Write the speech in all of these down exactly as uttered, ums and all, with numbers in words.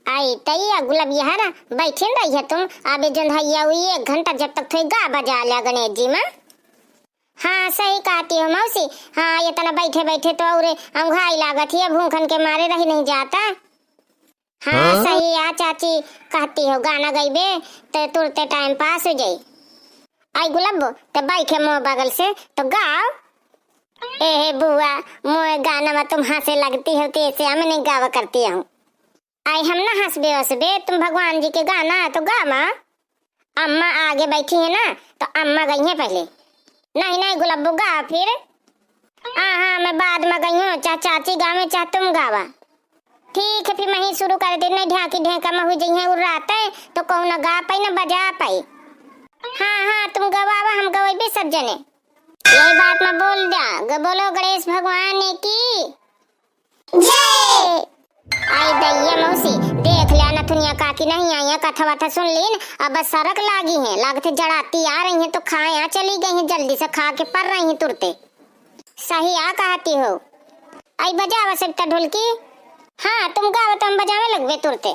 आई तैया गुलाब यहरा बैठिन रही है तुम। अबे जोन हैया हुई एक घंटा जब तक थोई गा बजा लिया गणेश जी माँ। हाँ, सही कहती हो मौसी। हाँ, इतना बैठे बैठे तो और अंघाई लागत ही, भूखन के मारे रही नहीं जाता। हाँ, हाँ? सही आ चाची, कहती हो गाना गईबे तो तुरते टाइम पास हो जाई। आई गुलाबो, ते बैठे मुँह बगल से तो गाओ। ए हे बुआ, मुँह गाना में तुम हंसे लगती हो, तो ऐसे हम नहीं गावा करती हूँ। आई हम ना हंसबे वसबे, तुम भगवान जी के गाना तो गावा। अम्मा आगे बैठी है ना, तो अम्मा गई है पहले। नहीं, नहीं, गुलाबो गा फिर। हाँ, हाँ, मैं बाद में गई हूँ, चाहे चाची गावे, चाहे तुम गावा। ठीक है, फिर मैं ही शुरू कर दे, नहीं ढाकी ढेंका में हुई जइहे उर्राते, तो कहूँ ना गा पाई, ना बजा पाई। हाँ, हाँ, तुम गवावा, हम गवेबे सब जने। यही बात में बोल द्या, ग-, बोलो गणेश भगवान की जय। आई दैया मौसी, देख लिया नथुनिया काकी नहीं आई है, कथा वथा सुन लीन, अब बस सरक लागी है, लागत है जड़ाती आ रही है, तो खाए आ चली गई है, जल्दी से खा के पर रही है तुरते। सही आ कहती हो। आई बजावा सविता ढोलकी। हाँ, तुम गावा तो हम बजावे लगबे तुरते।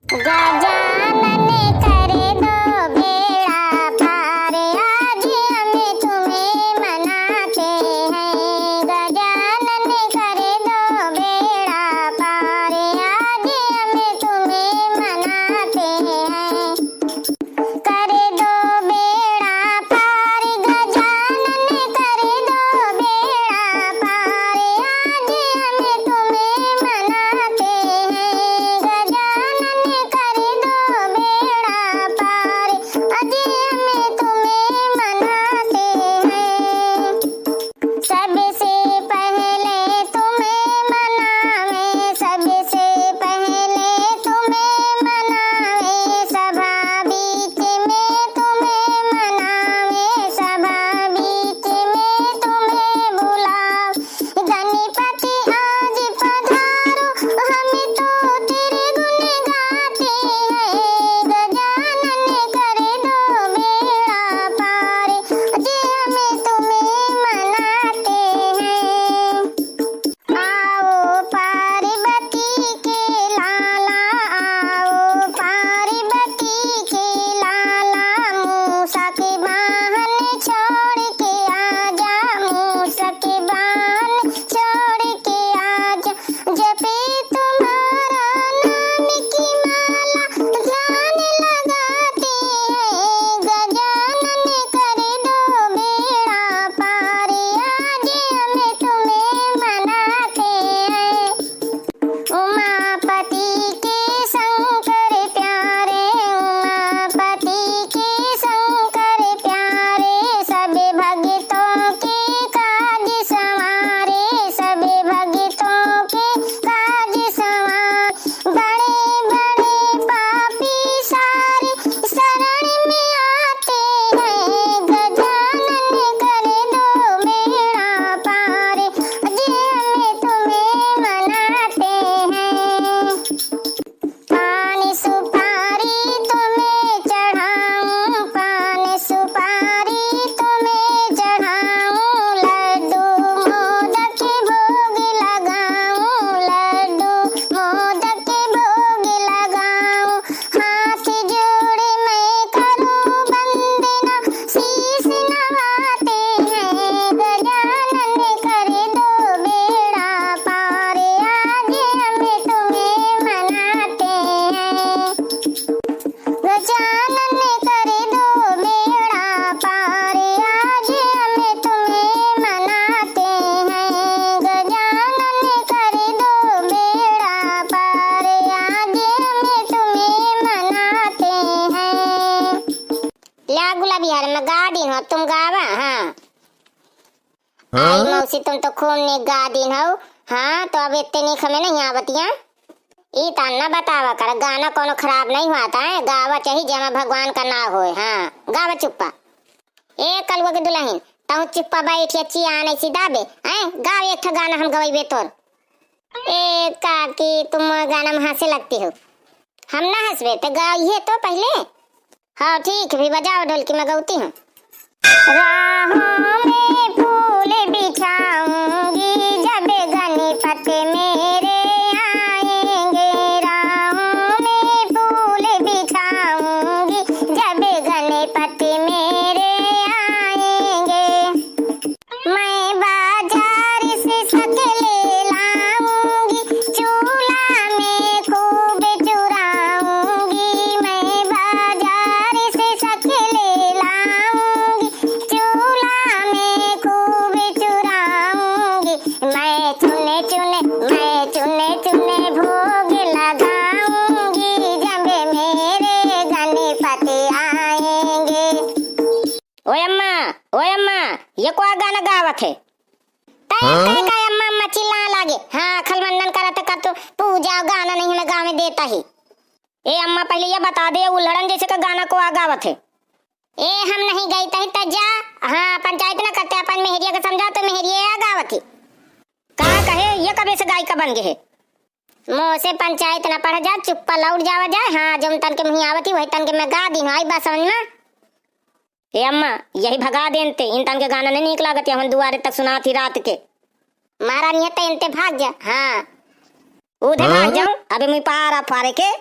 गजानन कर दो बेड़ा पार, आज हम तुम्हें मनाते हैं। गजानन कर दो बेड़ा पार, आज हम तुम्हें मनाते हैं। कर दो बेड़ा पार गजानन, कर दो बेड़ा पार, आज हम तुम्हें मनाते हैं। गजानन कर दो बेड़ा पार, आज हम तुम्हें मनाते हैं। सबसे पहले तुम्हें मनावे, सबसे पहले तुम्हें मनावे, सभा बीच में तुम्हें मनावे, सभा बीच में तुम्हें बुलावे। गणपति आज पधारो, हम तो तेरे गुण गाते हैं। गजानन कर दो बेड़ा पार, आज हम तुम्हें मनाते हैं। आओ पार्वती के लाला, आओ पार्वती के लाला, मूसा के वाहन छोड़ के आजा, मूसा के वाहन छोड़ के आजा। जपे तुम्हारा नाम की माला, ध्यान लगाते हैं। गजानन कर दो बेड़ा पार, आज हम तुम्हें मनाते हैं। उमापति के शंकर प्यारे, उमापति के शंकर प्यारे, सब भक्तों के काज संवारे, सब भक्तों के काज संवारे। बड़े बड़े पापी सारे शरण में आते हैं। गजानन कर दो बेड़ा पार, आज हम तुम्हें मनाते हैं। पान सुपारी तुम्हें चढ़ाऊं, पान सुपारी तुम्हें चढ़ाऊं, लड्डू मोदक भोग लगाऊं, लड्डू मोदक भोग लगाऊं। हाथ जोड़ मैं करूं वंदना, शीश नवाते हैं। गजानन कर दो बेड़ा पार, आज हम तुम्हें मनाते हैं। गजानन कर दो बेड़ा पार, आज हम तुम्हें मनाते हैं। गजानन कर दो बेड़ा पार, आज हम तुम्हें मनाते हैं। ल्या गुलाबी हर में गा दीन हो, तुम गावा, हाँ। आई हाँ? मौसी, तुम तो खूब नीक गा दीन हो। हाँ, तो अब इतने नीक हमें नहीं आवतिया। ई तान ना बतावा कर, गाना कोनो खराब नहीं हुआ था, हैं? गावा चाही जेमा भगवान का नाव होए। हाँ, गावा चुप्पा। ए कलुआ के दुलहिन, तहु चुप्पा बैठ के चिया नहीं सीधा बे, हैं? गाव एक ठा गाना हम गवैबे तोर। ए काकी, तुम गाना में हंसे लगती हो। हम ना हंसबे, तो गाइए तो पहले। हाँ, ठीक है, भी बजाओ ढोलकी, मैं गौती हूँ। राहों में फूल बिछाऊंगी, जब गणपत मेरे आएंगे। राहों तही। ए अम्मा, पहिले ये बता दे, उल्हड़न जैसे का गाना को आ गावत है? ए, हम नहीं गई तही त जा। हाँ, पंचायत न करते, अपन मेहरिया के समझा, तो मेहरिया आ गावत ही। का कहे, ये कबे से गायिका बन गए है? मुँह से पंचायत न पढ़ जा, चुप्पा लौट जावा जाए। हाँ, जौन तन के मुँही आवत ही, वही तन के मैं गा दीन, आई बात समझ में? ए अम्मा, यही भगा देन ते, इन तन के गाना नहीं नीक लागत, यहाँ दुआरे तक सुनात ही रात के। मारा नहीं है ते इनते भाग जा। हाँ। उधर भाग जाऊं, अबे मुई पारा फारे के।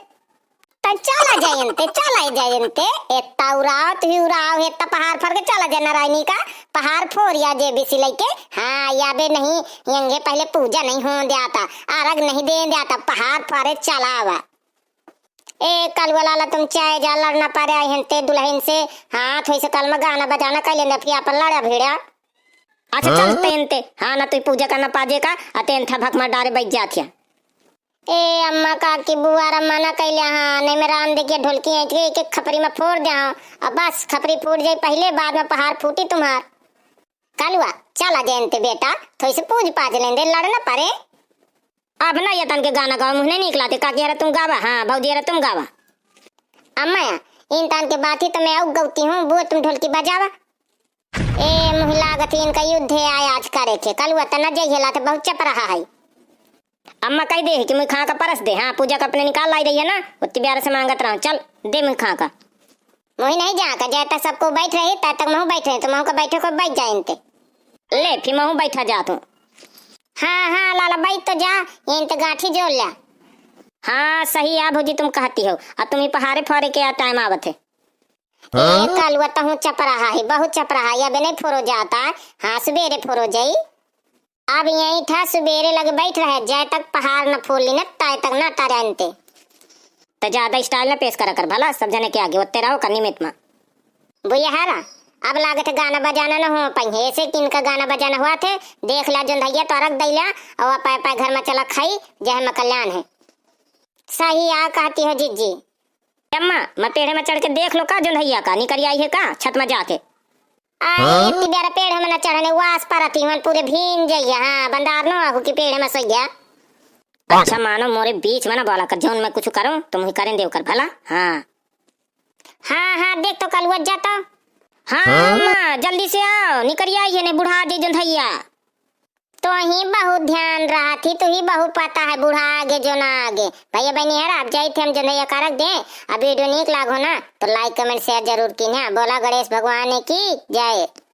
त चला जाए इनते, चला जाए इनते। एत्ता उड़ाव, तू ही उड़ाव, एत्ता पहाड़ फर के चला जाए नारायणी का, पहाड़ फोर या जे बीसी लइके। हाँ, याबे नहीं, यंगे पहले पूजा नहीं होन द्याता, अरग नहीं देन द्याता, पहाड़ फरे चलावा। ए, कलुआ लाला, तुम चाहे जा, लड़ ना पारे आई हन ते दुल्हन से। हाँ, थोई से कल में गाना बजाना कर लेने, फिर अपन लड़ा भिड़ा। अच्छा, चल तेन ते। हाँ, ना तू पूजा करना पाजे का, आ तेन था भक मार डारे बैठ जात या। ए, अम्मा काकी बुआ रा मना कैले, हाँ, नहीं मैं राम देखिए ढोलकी ऐंठ के एक एक खपरी में फोड़ दे, हाँ। अब बस, खपरी फूट जाई पहले, बाद में पहाड़ फूटी तुम्हार। कलुआ, चला जयंती बेटा, थोड़ी सी पूज पाज लेंदे, लड़ न परे। अब ना ये तन के गाना गावा, मुँह नहीं निकलाते, काकी हरा तुम गावा, हाँ, भौजी हरा तुम गावा। अम्मा, इन तन के बात ही तो मैं आउ गौती हूँ, बुआ तुम ढोलकी बजावा। ए, मुँह लागत ही इनका युद्ध है आय आज करे के, कलुआ तना जइहेला तो बहुत चप रहा है। अम्मा कह दे है कि मुँह खा का परस दे, हाँ, पूजा का अपने निकाल लाई रही है ना, उतनी प्यारे से मांगत रहो, चल, दे मुँह खा का। मोही नहीं जा का, जय तक सबको बैठ रही, तय तक महू बैठ रही, तो महू का बैठे को बैठ जाए इनते। ले, फिर महू बैठा जा तू। हाँ, हाँ, लाला बैठ तो जा, ये इनते गांठी जोड़ लिया। हाँ, सही है भौजी, तुम कहती हो, अब तुम ही पहाड़े फोरे के टाइम आवत है। ए, कलुआ तहूँ चप रहा है, बहुत चप रहा है, अबे नहीं फोरो जाता है। हाँ, सुबेरे फोरो जाई। अब यहीं था, सुबेरे लगे बैठ रहे, जय तक पहाड़ न फूल ली न, तय तक न टरनते। त ज्यादा स्टाइल न पेश करा कर भला, सब जने के आगे ओत्ते रहो का निमित मा। बुआ हरा, अब लागत है गाना बजाना न हो पाई है, ऐसे कि इनका गाना बजाना हुआ थे, देख ला जोंधैया तो रख दैला, और पाए पाए घर में चला खाई, जय में कल्याण है। सही आ कहती हो जिज्जी। अम्मा, मैं पेड़े में चढ़ के देख लो का जोंधैया का, निकरी आई है का, छत में जाके। अरे, इतनी बेरा पेड़ में न चढ़ने, वास परत ही, मन पूरे भींज जाइए। हाँ, बंदार नो आहू की पेड़ में सोइया। अच्छा, मानो मोरे बीच में ना बोला कर, जौन मैं कुछ करूँ, तुम ही करें देव कर भला। हाँ। हाँ, हाँ, देख तो कलुआ जा तो। हाँ, अम्मा, जल्दी से आओ, निकरी आई है ने बुढ़ा जे जोंधैया। तो ही बहुत ध्यान रहा थी, तो ही बहुत पता है, बूढ़ा आगे जो ना आगे। भैया बहनी हर आप जाई थे हम जोंधैया करक दे। अब वीडियो नीक लागो ना तो like comment share जरूर कीन्हा। बोला गणेश भगवान की जय।